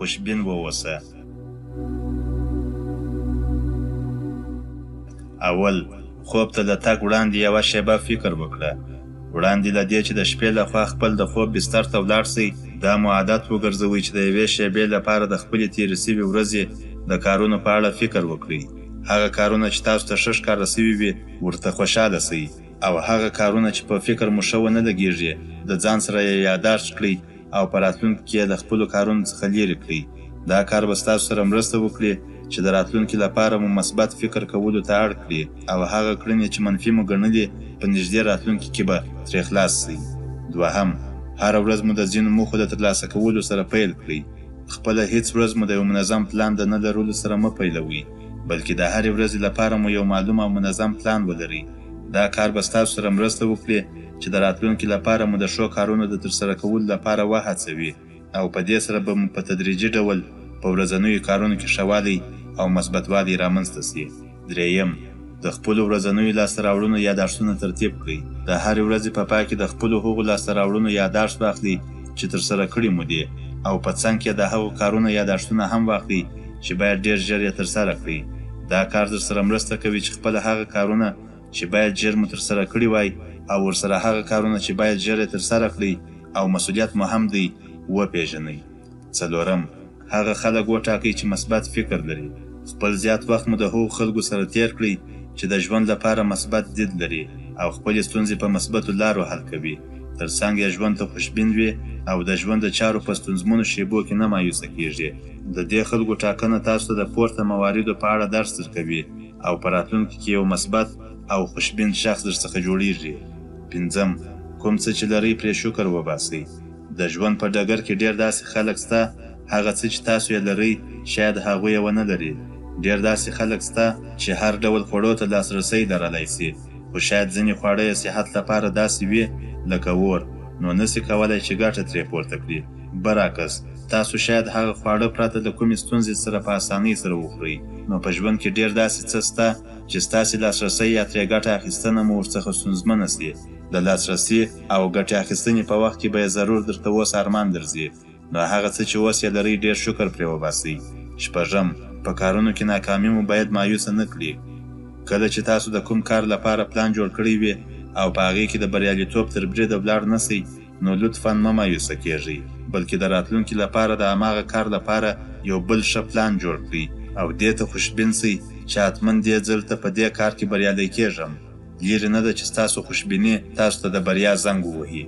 خوشبین واوسه. اول، خوب ته له تګ وړاندې یوه شېبه فکر وکړه. وړاندې له دې چې د شپې له خوا خپل د خوب بستر ته ولاړ شئ، دا مو عادت وګرځوئ چې د یوې شېبې لپاره د خپلې تېرې شوې ورځې د کارونو په اړه فکر وکړئ. هغه کارونه چې تاسو ته ښه ښکاره شوي وي، ورته خوشاله شئ او هغه کارونه چې په فکر مو ښه ونه لګېږي، د ځان سره یې یاداښت کړئ او په راتلونکي کې یې له خپلو کارونو څخه لیرې کړئ. دا کار به ستاسو سره مرسته وکړي چې د راتلونکي لپاره مو مثبت فکر کولو ته اړ کړي او هغه کړنې چې منفي مو ګڼلي، په نږدې راتلونکي کې به ترې خلاص شئ. دوهم، هره ورځ مو د ځینو موخو له ترلاسه کولو سره پیل کړئ. خپله هیڅ ورځ مو د یو منظم پلان د نه لرلو سره مه پیلوئ، بلکې د هرې ورځې لپاره مو یو معلوم او منظم پلان ولرئ. دا کار به ستاسو سره مرسته وکړي چې د راتلونکي لپاره مو د ښو کارونو د ترسره کولو لپاره وهڅوي او په دې سره به مو په تدریجي ډول په ورځنیو کارونو کې ښه والی او مثبتوالی رامنځته شي. درېیم، د خپلو ورځنیو لاسته راوړنو یاداښتونه ترتیب کړئ. د هرې ورځې په پای کې د خپلو هغو لاسته راوړنو یاداښت واخلئ چې ترسره کړي مو دي او په څنګ کې د هغو کارونو یاداښتونه هم واخلئ چې باید ډېر ژر یې ترسره کړئ. دا کار درسره مرسته کوي چې خپل هغه کارونه چې باید ژر مو ترسره کړي وای او ورسره هغه کارونه چې باید ژر یې ترسره کړئ او مسؤلیت مو هم دی، وپېژنئ. څلورم، هغه خلک وټاکئ چې مثبت فکر لري. خپل زیات وخت مو د هغو خلکو سره تېر کړئ چې د ژوند لپاره مثبت دید لري او خپلې ستونزې په مثبتو لارو حل کوي. تر څنګ یې ژوند ته خوشبین وي او د ژوند د چارو په ستونزمنو شېبو کې نه مایوسه کېږي. د دې خلکو ټاکنه تاسو ته د پورته مواردو په اړه درس درکوي او په راتلونکي کې یو مثبت او خوشبین شخص درڅخه جوړېږي. پنځم، کوم څه چې لرئ پرې شکر وباسئ. د ژوند په ډګر کې ډېر داسې خلک شته، هغه څه چې تاسو یې لرئ، شاید هغوی یې ونه لري. ډېر داسې خلک شته چې هر ډول خوړو ته لاسرسی لرلای شي، خو شاید ځینې خواړه یې صحت لپاره داسې وي لکه اور، نو نه شي کولای چې ګټه ترې پورته کړي. برعکس، تاسو شاید هغه خواړه پرته له کومې ستونزې سره په اسانۍ سره وخورئ. نو په ژوند کې ډېر داسې څه شته چې ستاسې لاسرسی یا ترې ګټه اخیستنه مو ورڅخه ستونزمنه شي. د لاسرسي او ګټې اخیستنې په وخت کې به یې ضرور درته اوس ارمان درځي. نو هغه څه چې اوس یې لرئ ډېر شکر پرې وباسئ. شپږم، په کارونو کې ناکامي مو باید مایوسه نه کړي. کله چې تاسو د کوم کار لپاره پلان جوړ کړی وي او په هغې کې د بریالیتوب تر بریده ولاړ نه شئ، نو لطفاً مه مایوسه کېږئ، بلکې د راتلونکي لپاره د هماغه کار لپاره یو بل ښه پلان جوړ کړئ او دې ته خوشبین شئ چې حتماً دې ځل ته په دې کار کې بریالی کېږم. لیرې نه ده چې ستاسو خوشبیني تاسو ته د بریا زنګ ووهي.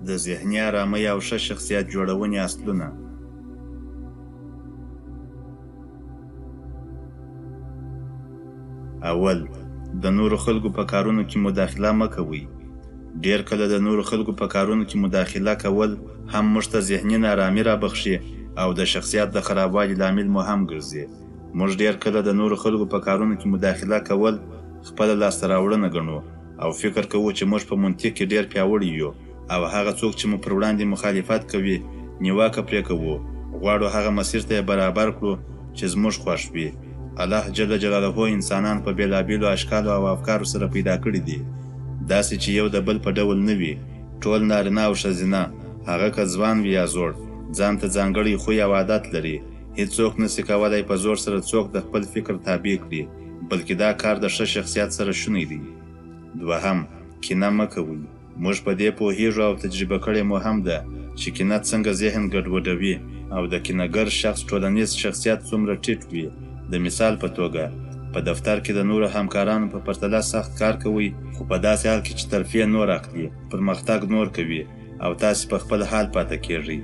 د ذهني ارامۍ او ښه شخصیت جوړونې اصلونه. اول، د نورو خلکو په کارونو کې مداخله مه کوئ. ډېر کله د نورو خلکو په کارونو کې مداخله کول هم موږ ته ذهني ناارامي رابخښي او د شخصیت د خرابوالي لامل مو هم ګرځي. موږ ډېر کله د نورو خلکو په کارونو کې مداخله کول خپله لاسته راوړنه ګڼو او فکر کوو چې موږ په منطق کې ډېر پیاوړي یو او هغه څوک چې مو پر وړاندې مخالفت کوي، نیوکه پرې کوو، غواړو هغه مسیر ته یې برابر کړو چې زموږ خوښ وي. الله جل جلاله انسانان په بېلابېلو اشکالو او افکارو سره پیدا کړي دي، داسې چې یو د بل په ډول نه وي. ټول نارینه او ښځینه، هغه که ځوان وي یا زوړ، ځان ته ځانګړی خوی او عادت لري. هیڅوک نشي کولای په زور سره څوک د خپل فکر تابع کړي، بلکې دا کار د ښه شخصیت سره شونی دی. دوهم، کینه مه کوئ. موږ په دې پوهیږو او تجربه کړې مو هم ده چې کینه څنګه ذهن ګډوډوي او د کینه ګر شخص ټولنیز شخصیت څومره ټیټ وي. د مثال په توګه، په دفتر کې د نورو همکارانو په پرتله سخت کار کوئ، خو په داسې حال کې چې ترفیع نور اخلي، پرمختګ نور کوي او تاسې په خپل حال پاتې کیږئ.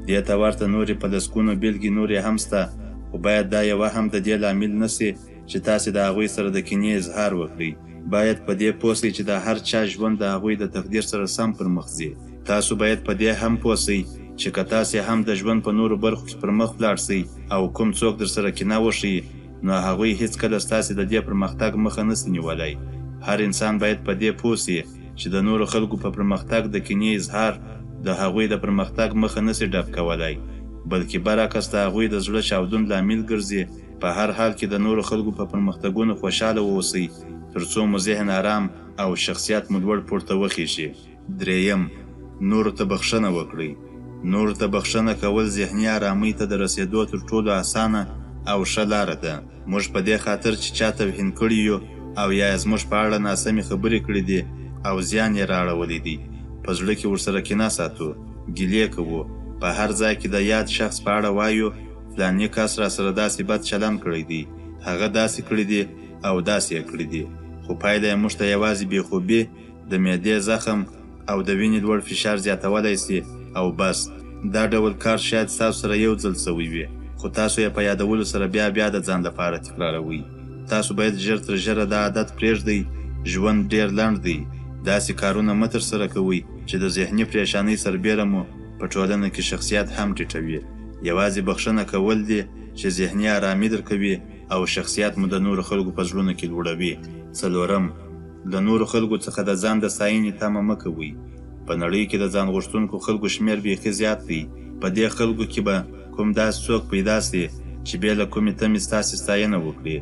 دې ته ورته نورې په لسګونو بېلګې نورې هم شته، خو باید دا یوه هم د دې لامل نه شي چې تاسې د هغوی سره د کینې اظهار وکړئ. باید په دې پوه شئ چې د هر چا ژوند د هغوی د تقدیر سره سم پر مخ ځي. تاسو باید په دې هم پوه شئ چې که تاسې هم د ژوند په نورو برخو کې پر مخ ولاړ شئ او کوم څوک درسره کینه وښيي، نو هغوی هیڅکله ستاسې د دې پرمختګ مخه نه شي نیولای. هر انسان باید په دې پوه شي چې د نورو خلکو په پرمختګ د کینې اظهار د هغوی د پرمختګ مخه نه شي ډب کولای، بلکې برعکس د هغوی د زړه چاودون لامل ګرځي. په هر حال کې د نورو خلکو په پرمختګونو خوشاله واوسئ، تر څو مو ذهن ارام او شخصیت مو لوړ پورته وخیژي. درېیم، نورو ته بخښنه وکړئ. نورو ته بخښنه کول ذهني ارامۍ ته د رسېدو تر ټولو اسانه او ښه لاره ده. موږ په دې خاطر چې چا توهین کړي یو او یا یې زموږ په اړه ناسمې خبرې کړې دي او زیان یې را اړولی دی، په زړه کې ورسره کینه ساتو، ګیلې کوو، په هر ځای کې د یاد شخص په اړه وایو، فلاني کس راسره داسې بد چلند کړی دی، هغه داسې کړي دي او داسې یې کړي دي، خو پایله یې موږ ته یوازې بې خوبي، د معدې زخم او د وینې لوړ فشار زیاتولای شي او بس. دا ډول کار شاید ستاسو سره یو ځل شوی وي، خو تاسو یې په یادولو سره بیا بیا د ځان لپاره تکراروئ. تاسو باید ژر تر ژره دا عادت پرېږدئ، ژوند ډېر لنډ دی، داسې کارونه مه ترسره کوئ چې د ذهني پرېشانۍ سربېره مو په ټولنه کې شخصیت هم ټیټوي. یوازې بخښنه کول دي چې ذهني ارامي درکوي او شخصیت مو د نورو خلکو په زړونو کې لوړوي. څلورم، له نورو خلکو څخه د ځان د ستاینې تمه مه کوئ. په نړۍ کې د ځان غوښتونکو خلکو شمېر بیخي زیات دی. په دې خلکو کې به کوم داسې څوک پیدا شي چې بې له کومې تمې ستاسې ستاینه وکړي.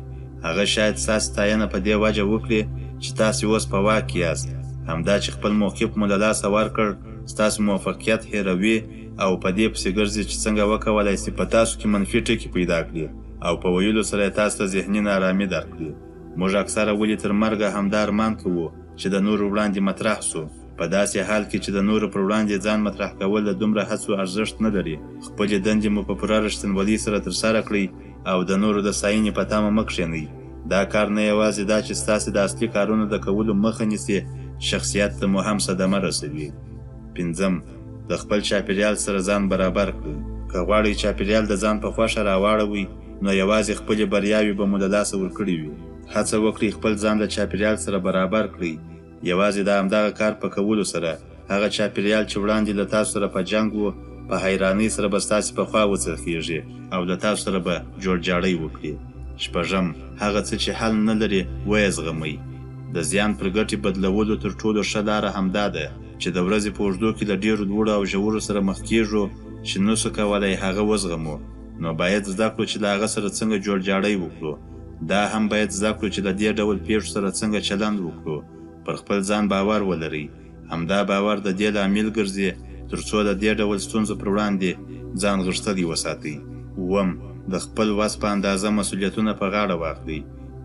هغه شاید ستاسې ستاینه په دې وجه وکړي چې تاسې اوس په واک کې یاست. همدا چې خپل موقف مو له لاسه ورکړ، ستاسو موفقیت هېروي او په دې پسې ګرځي چې څنګه وکولای شي په تاسو کې منفي ټکي پیدا کړي او په ویلو سره یې تاسو ته ذهني ناارامي درکړي. موږ اکثره ولې تر مرګه همدا ارمان کوو چې د نورو وړاندې مطرح شو، په داسې حال کې چې د نورو پر وړاندې ځان مطرح کول د دومره هڅو ارزښت نه لري. خپلې دندې مو په پوره رښتینولۍ سره ترسره کړئ او د نورو د ستاینې په تمه مه کښېنئ. دا کار نه یوازې دا چې ستاسې د اصلي کارونو د کولو مخه نیسي، شخصیت ته مو هم صدمه رسوي. پنځم، د خپل چاپېریال سره ځان برابر کړئ. که غواړئ چاپېریال د ځان په خوښه راواړوئ، نو یوازې خپلې بریاوې به مو له لاسه ورکړې وي. هڅه وکړئ خپل ځان له چاپېریال سره برابر کړئ. یوازې د همدغه کار په کولو سره، هغه چاپېریال چې وړاندې له تاسو سره په جنګ و، په حیرانۍ سره به ستاسې په خوا وڅرخېږي او له تاسو سره به جوړجاړی وکړي. شپږم، هغه څه چې حل نه لري، ویې زغمئ. د زیان پر ګټې بدلولو تر ټولو ښه لاره همدا ده چې د ورځې په اوږدو کې له ډېرو لوړو او ژورو سره مخ کېږو چې نه شو کولای هغه وزغمو، نو باید زده کړو چې له هغه سره څنګه جوړجاړی وکړو. دا هم باید زده کړو چې له دې ډول پېښو سره څنګه چلند وکړو. پر خپل ځان باور ولرئ. همدا باور د دې لامل ګرځي تر څو د دې ډول ستونزو پر وړاندې ځان غښتلی وساتئ. اووم، د خپل وس په اندازه مسؤلیتونه په غاړه واخلئ.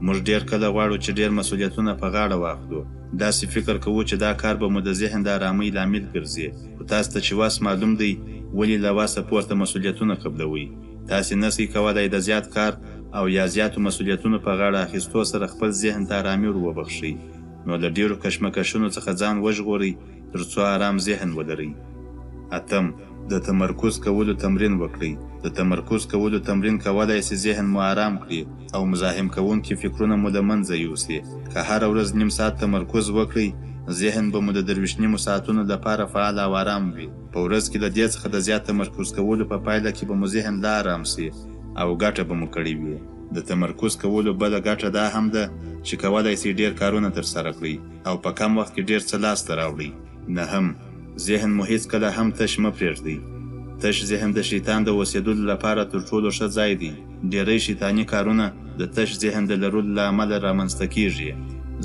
موږ ډېر کله غواړو چې ډېر مسؤلیتونه په غاړه واخلو. داسې فکر کوو چې دا کار به مو د ذهن د ارامۍ لامل ګرځي، خو تاسو ته چې وس معلوم دی، ولې له وسه پورته مسؤلیتونه قبلوئ؟ تاسې نشئ کولای د زیات کار او یا زیاتو مسؤلیتونو په غاړه اخیستو سره خپل ذهن ته ارامي ور وبخښئ. نو له ډېرو کشمکشونو څخه ځان وژغورئ تر څو ارام ذهن ولرئ. اتم، د تمرکز کولو تمرین وکړئ. د تمرکز کولو تمرین کولای شي ذهن مو ارام کړي او مزاحم کوونکي فکرونه مو له منځه یوسي. که هره ورځ نیم ساعت تمرکز وکړئ، ذهن به مو د 23 نیمو ساعتونو لپاره فعال او ارام وي. په ورځ کې له دې څخه د زیات تمرکز کولو په پایله کې به مو ذهن لا ارام شي او ګټه به مو کړې وي. د تمرکز کولو بله ګټه دا هم ده چې کولای شئ ډېر کارونه ترسره کړئ او په کم وخت کې ډېر څه لاسته راوړئ. نهم، ذهن مو هیڅکله هم تش مه پرېږدئ. تش ذهن د شیطان د اوسېدلو لپاره تر ټولو ښه ځای دی. ډېری شیطاني کارونه د تش ذهن د لرلو له امله رامنځته کېږي.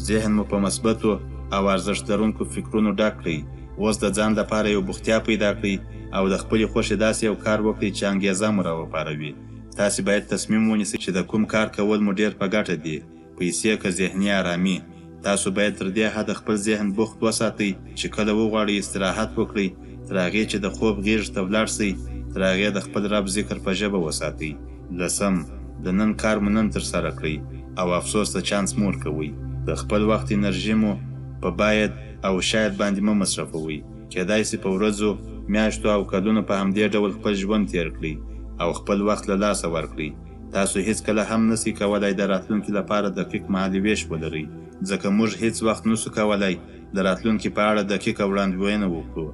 ذهن مو په مثبتو او ارزښت لرونکو فکرونو ډک کړئ. اوس د ځان لپاره یو بوختیا پیدا کړئ او د خپلې خوښې داسې یو کار وکړئ چې انګېزه مو راوپاروي. تاسې باید تصمیم ونیسئ چې د کوم کار کول مو ډېر په ګټه دي، پیسې که ذهني ارامي. تاسو باید تر دې حده خپل ذهن بوخت وساتئ چې کله وغواړئ استراحت وکړئ، تر هغې چې د خوب غېږ ته ولاړ شئ، تر هغې د خپل رب ذکر په ژبه وساتئ. لسم، د نن کار مو نن ترسره کړئ او افسوس ته چانس مه ورکوئ. د خپل وخت انرژي مو په باید او شاید باندې مه مصرفوئ. کېدای شي په ورځو، میاشتو او کلونو په همدې ډول خپل ژوند تېر کړئ او خپل وخت له لاسه ورکړئ. تاسو هیڅکله هم نشئ کولای د راتلونکي لپاره دقیق مهالوېش ولرئ، ځکه موږ هیڅ وخت نشو کولای د راتلونکي په اړه دقیقه وړاندوینه وکړو.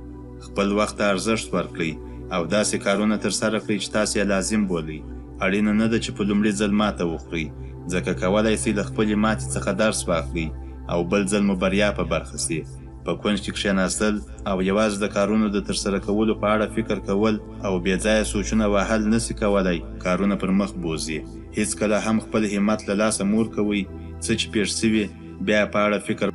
خپل وخت ته ارزښت ورکړئ او داسې کارونه ترسره کړئ چې تاسو یې لازم بولئ. اړینه نه ده چې په لومړي ځل ماته وخورئ، ځکه کولای شئ له خپلې ماتې څخه درس واخلئ او بل ځل مو بریا په برخه شي. په کونج کې کښېناستل او یوازې د کارونو د ترسره کولو په اړه فکر کول او بې ځایه سوچونه وهل نشي کولای کارونه پر مخ بوځي. هیڅکله هم خپل همت له لاسه مه ورکوئ. څه چې پېښ شوي، بیا یې په اړه فکر